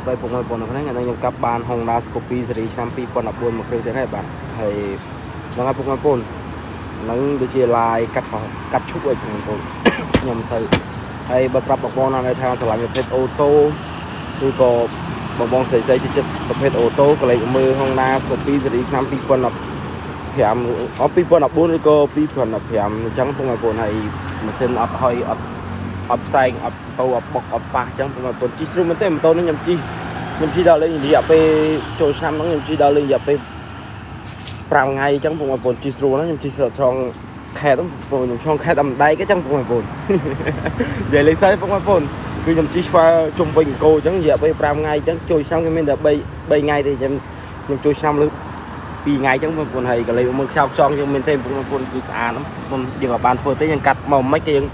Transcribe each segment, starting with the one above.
ស្ដីពុកម៉ែបងប្អូនហ្នឹងថ្ងៃនេះខ្ញុំកាប់បាន Honda Scoopy ស៊េរីឆ្នាំ2014មកគ្រឿងទៀតហើយបាទហើយហ្នឹងហើយពុកម៉ែបងប្អូនហ្នឹងដូចជាឡាយកាត់ខកាត់ឈុកអីបងប្អូន ខ្ញុំទៅហើយបើស្រាប់បងប្អូនណាដែលថាស្រឡាញ់ប្រភេទអូតូឬក៏បងបងស្រីស្រីចិត្តប្រភេទអូតូក៏លេចមើល Honda Scoopy ស៊េរីឆ្នាំ2015អ2014ឬក៏2015អញ្ចឹងពុកម៉ែបងប្អូនហើយម៉ាស៊ីនអត់ហុយអត់ អត់ផ្សែងអត់តោអត់បុកអត់ប៉ះអញ្ចឹងពុកម៉ែបងប្អូនជិះស្រួលមែនទេម៉ូតូនេះខ្ញុំជិះខ្ញុំជិះដល់លេងរយៈពេលចូលឆ្នាំហ្នឹងខ្ញុំជិះដល់លេងរយៈពេល5ថ្ងៃអញ្ចឹងពុកម៉ែបងប្អូនជិះស្រួលណាស់ខ្ញុំជិះឆ្លងខេតហ្នឹងបងខ្ញុំឆ្លងខេតអំដែកអញ្ចឹងពុកម៉ែបងប្អូន និយាយលេងសើចពុកម៉ែបងប្អូនគឺខ្ញុំជិះឆ្វែជុំវិញអង្គរអញ្ចឹងរយៈពេល5ថ្ងៃអញ្ចឹងចូលឆ្នាំគេមានតែ3 3ថ្ងៃទេខ្ញុំខ្ញុំចូលឆ្នាំលើ2ថ្ងៃអញ្ចឹងបងប្អូនហើយកលេមើលខ្ចោខ្ចង់យើងមែនទេបងប្អូនគឺស្អាតហ្នឹងបងយើងក៏បានធ្វើទេយើងកាត់មកមិនគេយើង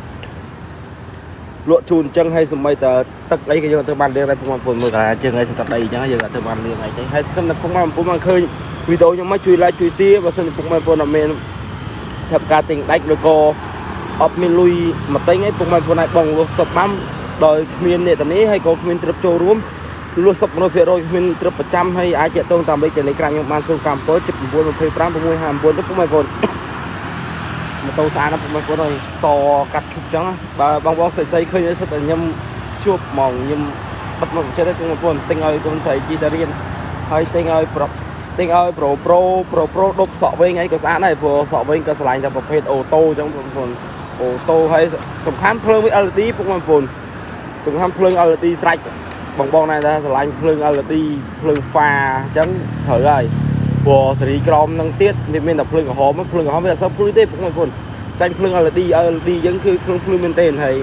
លក់ជូនអញ្ចឹងហើយសម្បីតែទឹកអីក៏យើងអត់ធ្វើបានលាងដែរពុកម៉ែបងប្អូនមើលកាលជើងអីស្ទឹកដីអញ្ចឹងយើងអត់ធ្វើបានលាងអីទេហើយស្គមតែពុកម៉ែបងប្អូនមកឃើញវីដេអូខ្ញុំមកជួយ like ជួយ share បើសិនជាពុកម៉ែបងប្អូនអត់មានធ្វើការទិញដាច់ឬក៏អត់មានលុយមកទិញអីពុកម៉ែបងប្អូនអាចបងលក់សុតបានដោយគ្មានអ្នកតានេះហើយក៏គ្មានត្រឹបចូលរួមលក់សុត100%គ្មានត្រឹបប្រចាំហើយអាចតាក់ទងតាមលេខ Telegram ខ្ញុំបាន097 79 25 659ទៅពុកម៉ែបងប្អូន ម៉ូតូស្អាតណាស់ពុកម៉ែបងប្អូនអើយសកាត់ឈប់ចឹងណាបើបងបងស្រីស្រីឃើញសិតតែខ្ញុំជួបហ្មងខ្ញុំបិទមកចិត្តទេពុកម៉ែបងប្អូនទិញឲ្យកូនស្រីជីតារៀនហើយទិញឲ្យប្រុសទិញឲ្យប្រូប្រូប្រូប្រូដប់សក់វែងអីក៏ស្អាតដែរព្រោះសក់វែងក៏ស្រឡាញ់តែប្រភេទអូតូចឹងបងប្អូនអូតូហើយសំខាន់ភ្លើងវា LED ពុកម៉ែបងប្អូនសំខាន់ភ្លើង LED ស្រេចបងបងណែថាស្រឡាញ់ភ្លើង LED ភ្លើងហ្វាអញ្ចឹងត្រូវហើយព្រោះសេរីក្រមនឹងទៀតវាមានតែភ្លើងក្រហមភ្លើងក្រហមវាអត់សូវភ្លឺទេពុកម៉ែបងប្អូន ចាញ់ភ្លើង LED LED អញ្ចឹងគឺភ្លើងភ្លឺមែនទែនហើយ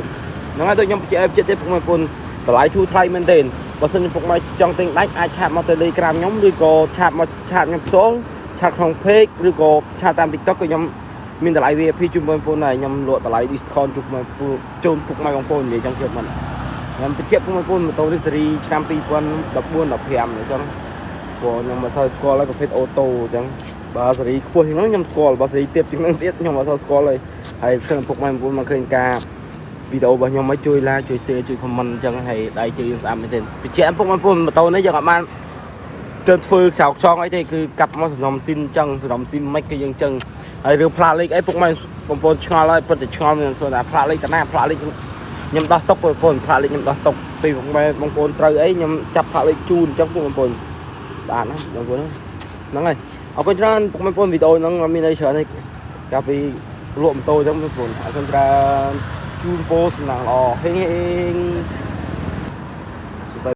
ហ្នឹងហើយដូចខ្ញុំបញ្ជាក់ឲ្យចិត្តទេពុកម៉ែបងប្អូនតម្លៃធូរថ្លៃមែនទែនបើសិនជាពុកម៉ែចង់ទិញដាច់អាច chat មក Telegram ខ្ញុំឬក៏ chat មក chat ខ្ញុំផ្ទាល់ chat ក្នុង page ឬក៏ chat តាម TikTok ក៏ខ្ញុំមានតម្លៃ VIP ជូនបងប្អូនដែរខ្ញុំលក់តម្លៃ discount ជូនបងប្អូនជូនពុកម៉ែបងប្អូននិយាយចឹងជឿមិនខ្ញុំបញ្ជាក់ពុកម៉ែបងប្អូនម៉ូតូនេះស៊េរីឆ្នាំ2014 15អញ្ចឹងព្រោះខ្ញុំមិនសូវស្គាល់ហើយប្រភេទអូតូអញ្ចឹងបើស៊េរីខ្ពស់ជាងហ្នឹងខ្ញុំស្គាល់បើស៊េរីទាបជាងហ្នឹងទៀតខ្ញុំអត់សូវស្គាល់ទេហើយស្គាល់ពុកម៉ែបងប្អូនមកឃើញការវីដេអូរបស់ខ្ញុំមកជួយ like ជួយ share ជួយ comment អញ្ចឹងហើយដៃជើងយើងស្អាតមែនទេបញ្ជាក់ពុកម៉ែបងប្អូនម៉ូតូនេះយើងអត់បានទៅធ្វើខ្ចោកចងអីទេគឺកាត់មកសំណុំស៊ីនអញ្ចឹងសំណុំស៊ីនមិនគឺយើងអញ្ចឹងហើយរឿងផ្លាកលេខអីពុកម៉ែបងប្អូនឆ្ងល់ហើយពិតជាឆ្ងល់មានសួរថាផ្លាកលេខតាណាផ្លាកលេខខ្ញុំដោះទុកបងប្អូនផ្លាកលេខខ្ញុំដោះទុកពេលពុកម៉ែបងប្អូនត្រូវអីខ្ញុំចាប់ផ្លាកលេខជូនអញ្ចឹងពុកបងប្អូនស្អាតណាស់បងប្អូនហ្នឹងហើយអរគុណច្រើនពុកម៉ែបងប្អូនវីដេអូហ្នឹងអត់មានអីច្រើនទេកាលពីលក់ម៉ូតូអញ្ចឹងបងប្អូនអរគុណច្រើនជូនពរសំណាងល្អហេងហេង។